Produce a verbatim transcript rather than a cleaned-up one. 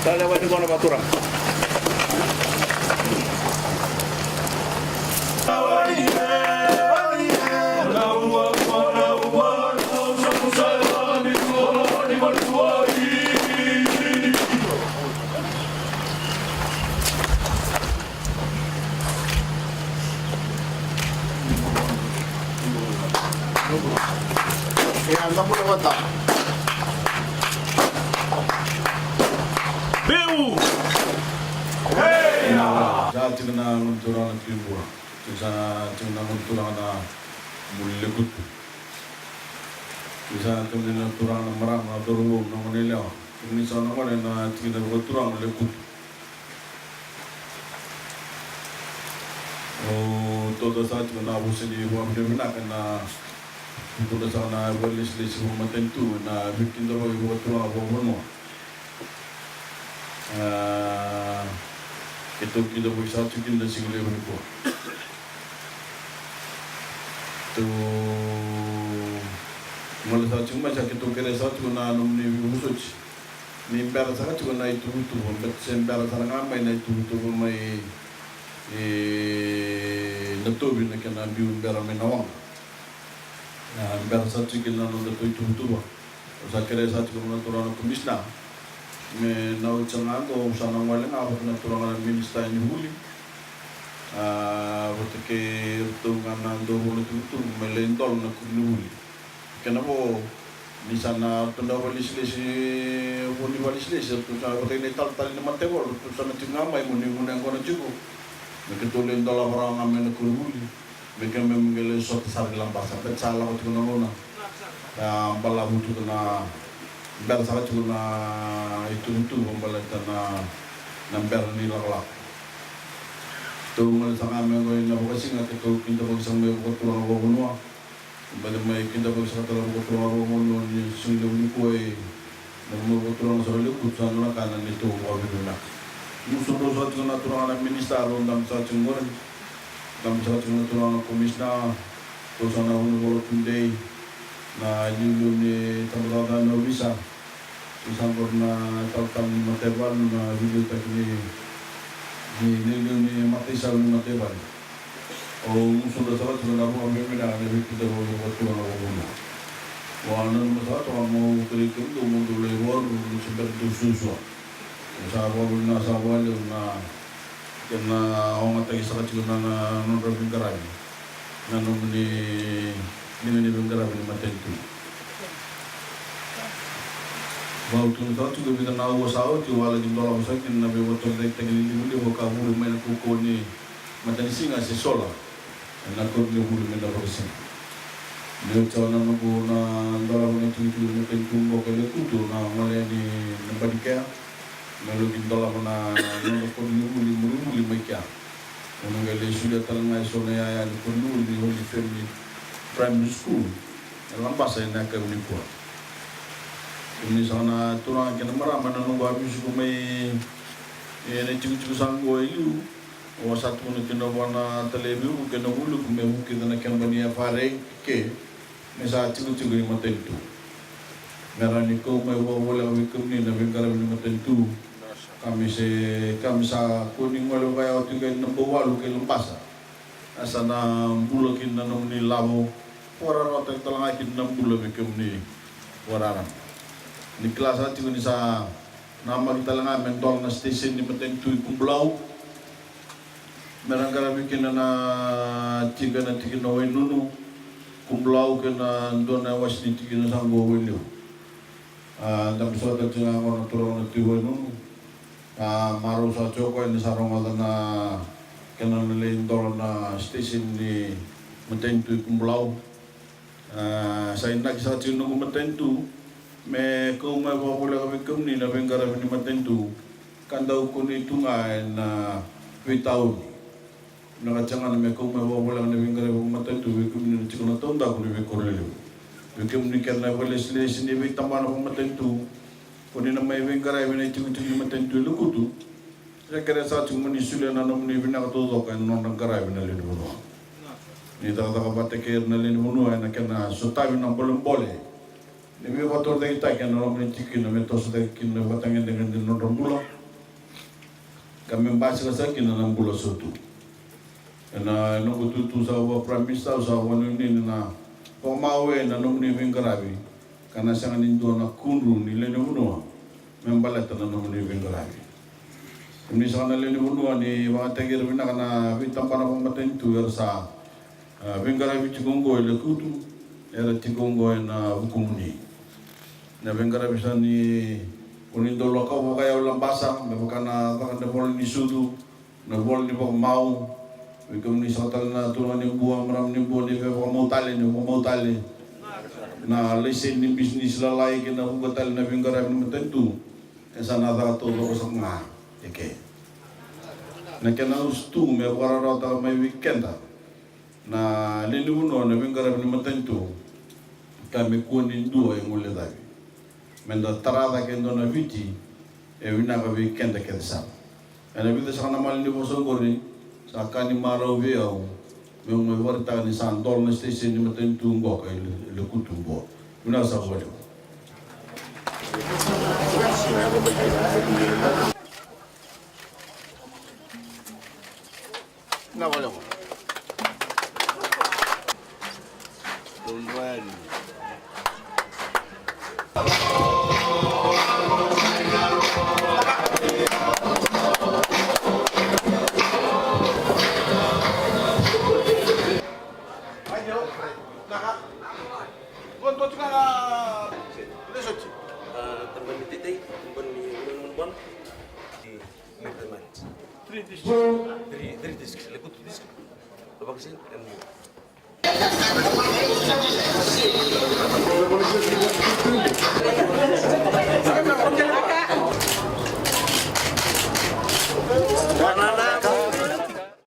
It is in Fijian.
Sa lewa ni gona vatura. Ia, da bula vata. Veu! Sa tiko na gone turaga na Tui Bua. Sa tiko na gone turaga na Buli Lekutu. Sa tiko na turaga na marama na Dorovou na gone yalewa. Ni sa na gone na tiko na vakaturaga na Lekutu. O toda sa tiko na vosa ni vakavinavinaka na tukuna saka na vakalesilesi vakamatanitu na veikidavaki vakaturaga vakavanua. A, keitou kidavaki saka tiko kina na siga levu nikua. Tou gole saka tiko mai sa keitou kerea saka tiko na nomuni veivosoti. Ni bera saka tiko na ituvatuva, bera se bera sara ga mai na ituvatuva mai e Natovi na kena biu bera mai na waqa. A, bera saka tiko na noda tou ituvatuva. Au sa kerea saka tiko na turaga na komisina me na oti saka ga qo au sa na gole ga vata na turaga na minisita ni vuli. A, vata kei iratou ga na dau vou na tuvatuva me lai dola na kuru ni vuli. Kena vo ni sa na ratou na vakalesilesi, vo ni vakalesilesi ratou sa vata kei na italatala ni mataivalu ratou sa na tiko ga mai mo ni gunu yaqona tiko. Me keitou lai dola varawa ga mai na koronivuli me keimami qai lai sota sara ki Labasa. Beta sa lako tiko na gauna, a, balavu tiko na bera saka tiko na ituvatuva baleta na bera ni lakolako. Tou gole saka ga mai qo ena vakasiga keitou kidavaki saka mai vakaturaga vakavanua. Baleta mai kidavaki saka tale vakaturaga vakavanua ni siga levu nikua ena nomu vakaturaga saka levu, sa na ka na neitou vakavinavinaka. Gusudrau saka tiko na turaga na minisita rau dabe saka tiko qori. Dabe saka tiko na turaga na komisina, tou saka na vunivola tudei, na iliuliu ni tabacakacaka ni ovisa. Ni sa qori na talatala ni mataivalu, na veiliutaki ni, ni, ni, ni, ni mataisau ni mataivalu. Au gusudra saka tiko na vakavinavinaka na veikidavaki vakaturaga vakavanua. Au nanuma saka toka meu kerei kemudou mo dou lai vakaruru ni se bera dou suasua. Au sa vakavinavinaka saka vakalevu na kena ogataki saka tiko na, na nodra veiqaravi na nomuni liga ni veiqaravi ni matanitu. Vau tukuna saka tiko e vica na aua sa oti au a laki dolava saka kina na veivakatorocaketaki ni livaliva ka vuri mai na kaukauwa ni matanisiga se sola ena koronivuli mai na vakasina. Ni oti saka na noqu na dolava na itikotiko ni matanitu qo ka Lekutu, na gole yani na Badikea. Me laki dolava na nona koronivuli, muri vuli mai kea. Au na qai lai solia tale ga eso na iyaya ni koronivuli ni Holy Family Primary School e Labasa ena yakavi nikua. Kemuni saka na turaga kei na marama, na noqu a veisiko mai ena itikotiko saka qo e liu, au a sa tukuna kina vua na talai veivuke ena vualiku me vukica na keba ni F R A ke me sa tikotiko i matanitu. Me rawa ni kau mai vakavoleka vei kemuni na veiqaravi ni matanitu. Ka me se, ka me sa kua ni gole vakayawa tiko yani na Bauwalu kei Labasa. A sa na bula kina na nomuni lavo. Vakararawataki tale ga kina na bula vei kemuni vakararama. Ni kila saka tiko ni sa namaki tale ga me dola na station ni matanitu i Kubulau. Me ra qaravi kina na tiki, na tikina o Wainunu, Kubulau kei na dua na iwase ni tikina sa qo o Wailevu. A, dabe saka tale tiko ga qo na turaga na Tui Wainunu. A, marau saka tiko o koya ni sa rogoca na kena lai dola na station ni matanitu i Kubulau. A, sa inaki saka tiko noqu matanitu me kau mai vakavoleka vei kemuni na veiqaravi ni matanitu ka dau kunei tu ga ena veitauni. Na ka tiko ga na me kau mai vakavoleka na veiqaravi vakamatanitu vei kemuni na tiko na taudaku ni veikoro lelevu. Vei kemuni kece na vakalesilesi ni veitabana vakamatanitu ko ni na mai veiqaravi ena itikotiko ni matanitu e Lekutu. Sa kerea saka tiko mo ni solia na nomuni vinaka taucoko ena nodra qaravi na lewe ni vanua. Ni cakacaka vata kei ira na lewe ni vanua ena kena sotavi na bolebole Ni veivakatorocaketaki ena loma ni tikina me toso cake kina na ivakatagedegede ni nodra bula, ka me basika sara kina na bula sautu. Ena noqu itutu saka vaka-Prime Minister, au sa vakanuinui ni na vakamawe na nomuni veiqaravi, ka na sega ni dua na kudru ni lewe ni vanua me baleta na nomuni veiqaravi. Kemuni saka na lewe ni vanua, ni vakayagataki ira vinaka na veitabana vakamatanitu era sa, a, veiqaravi tiko oqo e Lekutu, era tiko oqo ena vukumuni. Na veiqaravi sa ni, ko ni dau lakova vakayau Labasa, me vaka na caka na ivola ni sucu, na ivola ni vakamau. Vei kemuni saka tale na turaga ni Bua, marama ni Bua, ni via vakamau tale, ni vakamau tale na laiseni ni bisinisi lalai kei na vuqa tale na veiqaravi ni matanitu. E sa na caka taucoko saka ga eke. Na kena usutu me vakararawataka mai vei keda na lewe ni vanua na veiqaravi ni matanitu, ka me kua ni dua e guilecavi. Meda tara cake e dua na Viti e vinaka vei keda kece sara. Ena vica saka na malanivosa oqori, sa ka ni marau vei au meu mai vakaraitaka ni sa dola na siteseni ni matanitu qoka e Le-, e Lekutu. Bua. Vinaka saka vakalevu. Vinaka vakalevu. Three districts. Three, three districts. Lekutu district. Lobakiseni and